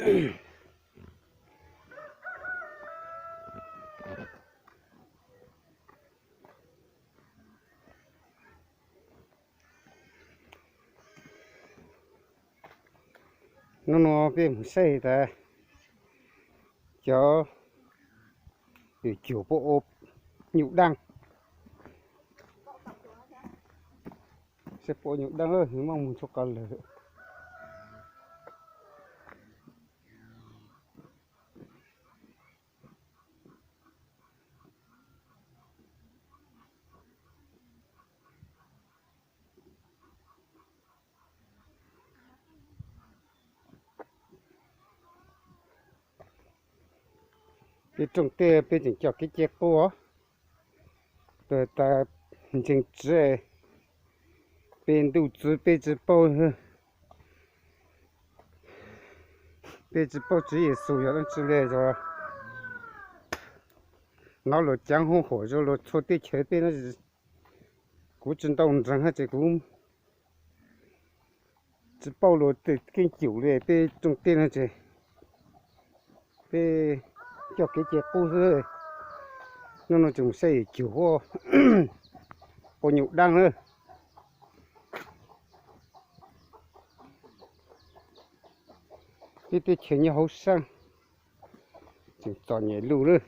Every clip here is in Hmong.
Hnub no peb mus saib tas cov yus cuag puab ua nyuj daj, saib puab ua nyuj daj lawm, nws muaj mus txhua qhov lawm. Peb rooj tej peb tseem coj kev cia qub, tas ntseeg Tswv, peb ntuj txwv peb tsis paub, peb tsis paub Tswv Yexus yog dab tsi li yog. Hnov luag caav huv huam zoo luag txhua teb chaws peb no, kuv tsis ntau nreeg hab ces kuv tsis paub luag tej keeb cum li. Peb rooj tej no ces peb coj kev cia qub xwb. Hnub no tseem mus saib yus cuag puab ua nyuj daj na. Peb teb chaws nyob hauv sab, tseem txom nyem luj lawm.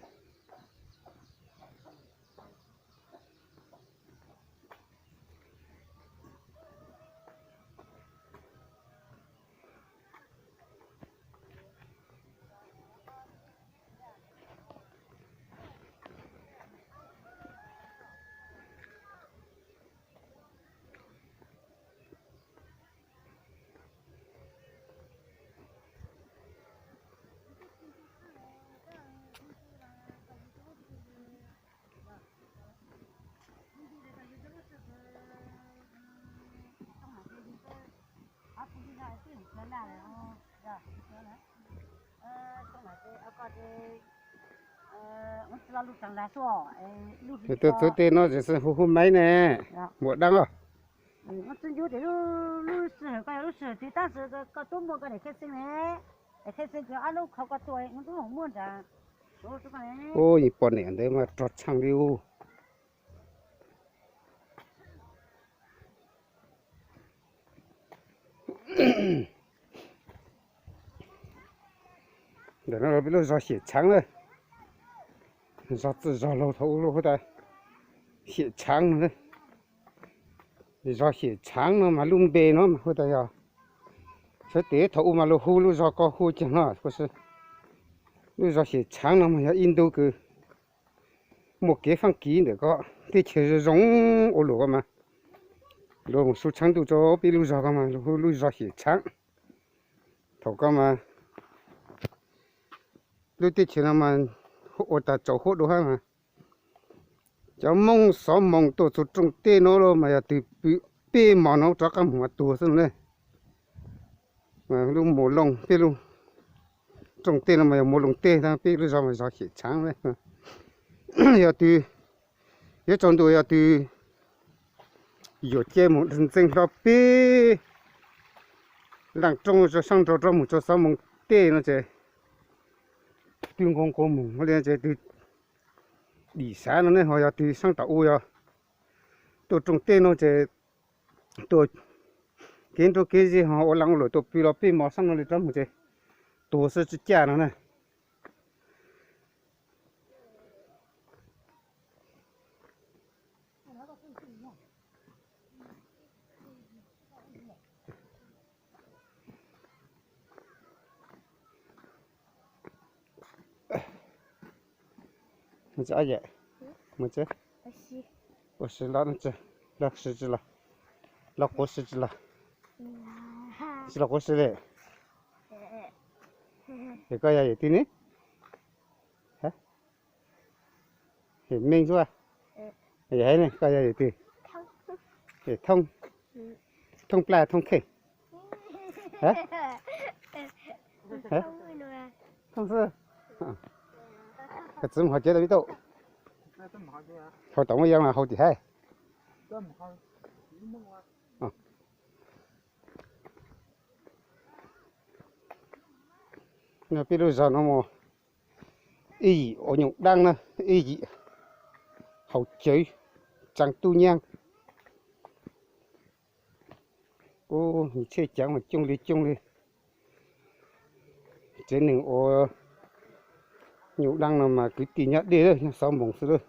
Tus txwv tej no tseem xwb hu hu maiv ne, muaj dab os. Ub, yeej poj niam ntawd mas rog tsheej li ub. Ntawm no peb lub zog Xyem Tshaav na, zog txwj zog laug thaum ub lub hu tas Xyem Tshaav no. Zog Xyem Tshaav no mas lub npe no mas hu tas yog, sawv tes thaum ub mas luag hu lub zog ko hu cag no, lub zog Xyem Tshaav no mas yog ib ntu kws muaj kev faaj kiv ntawm ko, teb chaws zoo zoo ua luam ko mas luag mus su tshaab ntuj rua peb lub zog ko mas luag hu lub zog Xyem Tshaav. Thaum ko mas lub teb chaws no mas ua tas tsaus huab dua hab mas cov Moob xov moos tuaj txug rooj tej no los mas yog tug pw peb mos no rov qaab moog mas tuag xwb no ne. Lub Muas Looj, peb lub rooj tej no mas yog Muas Looj tej, peb lub zog mas zog Xyem Tshaav. Yog tug, yuav tsaus ntuj yog tug yuam cev moog ntxeev hlo peb laaj roob rua saab nrau rov moog rua xov moos tej no ces twb nqua nqua moog li ces tug dim sav no ne, ho yog tug saab tom u yog tuaj rooj tej no ces tuaj kev nruab kev zeb ho ua laaj ua luam tuaj pw los peb mos saab no li rov moog ces tuag xwb tsi caj no na. Ua si los, los si tsi los, los quav si tsi los, tsi los quav si li. Es koj yog yawm twg ne? Yawm Meej xwb. Yog hais ne koj yog yawm twg? Yawm Thoob, Thoob Plaj Thoob Kheej? Thoob xwb. Koj txiv mus hauv tsev tau pib tau. Hauv tom muaj yeeb los hauv tim hab. Nyob peb lub zos no mas ib yim ua nyuj dab na, ib yim haus cawv, tsaa tub nyab. Ub, nws tsheb caav mas coob li coob li. Tsev neeg ua nyuj dab no mas kwv tij nyob deb lawm, nyob xov npoos xwb lawm.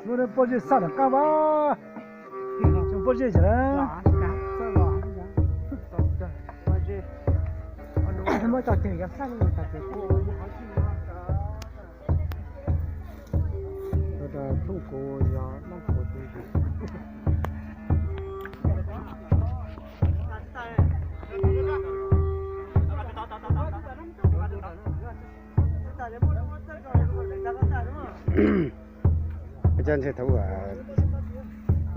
Lub pob zeb xaj tom qab vas, pob zeb ces muab cov ceg yuav xaj li tas ces thooj kuv yog loj kuv tus. Cov ntshe thaum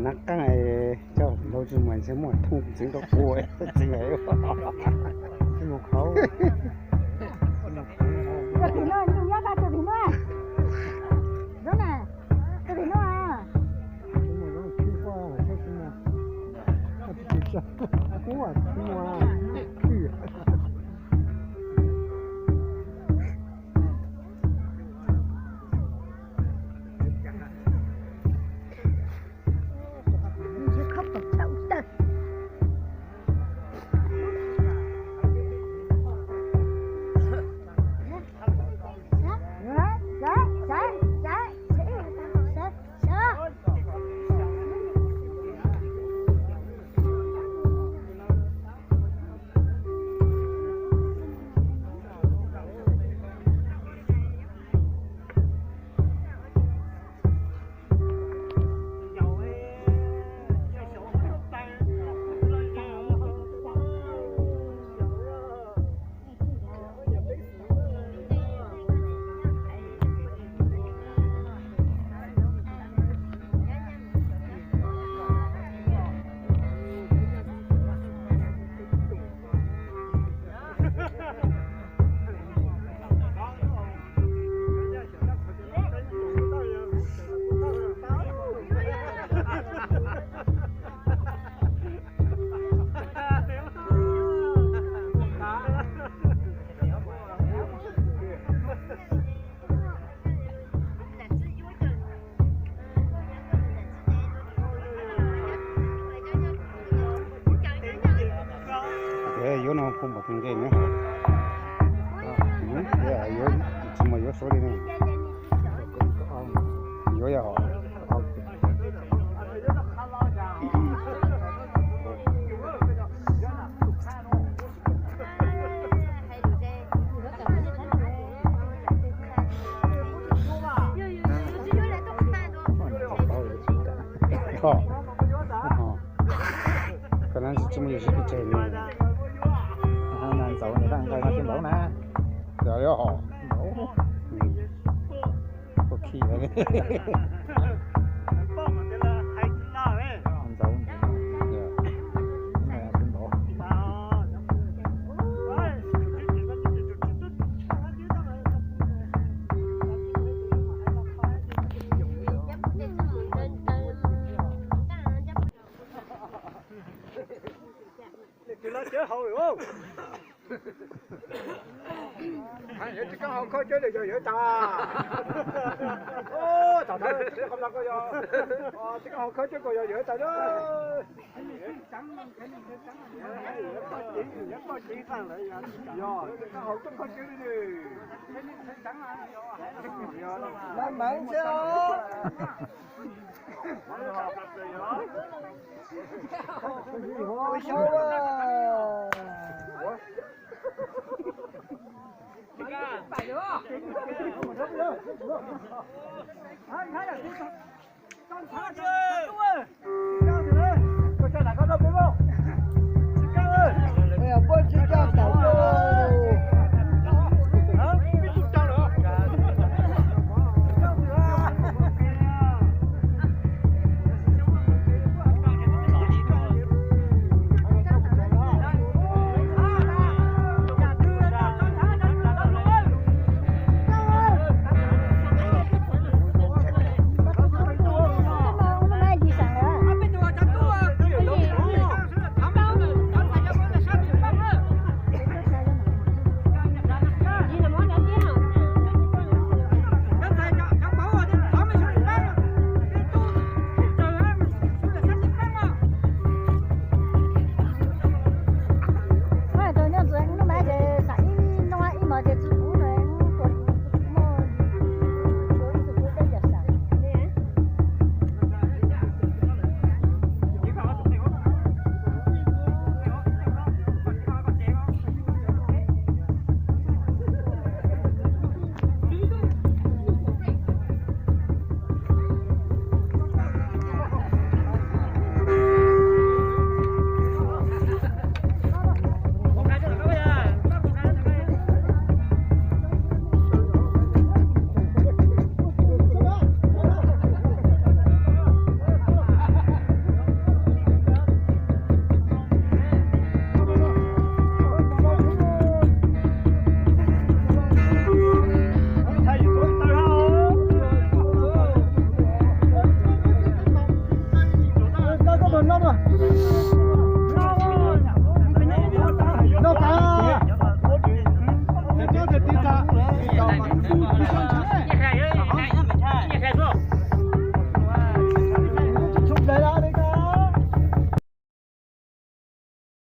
nav qaab coj hlauv tsis muaj ntshe muaj thooj txeev rau kuv txeev. Yuav no kuv npam tus nqe na. Yuav, tsis muaj yuav suav li ne. Yuav yog Koj na tsis muaj yus sib pes tsawg li. Ntxauv nws nqaij no thiaj npaum na. Ntxauv. Ua khi ntxauv. Tus no cawv hauv lawm. Tib kab hau khawb cawb li yog yawg tas. Tam no tib kab hau khawb cawb ko yog yawg tas. Yog tib kab hau coob khawb cawb li. Laj meev thiab os. Ua xyov a.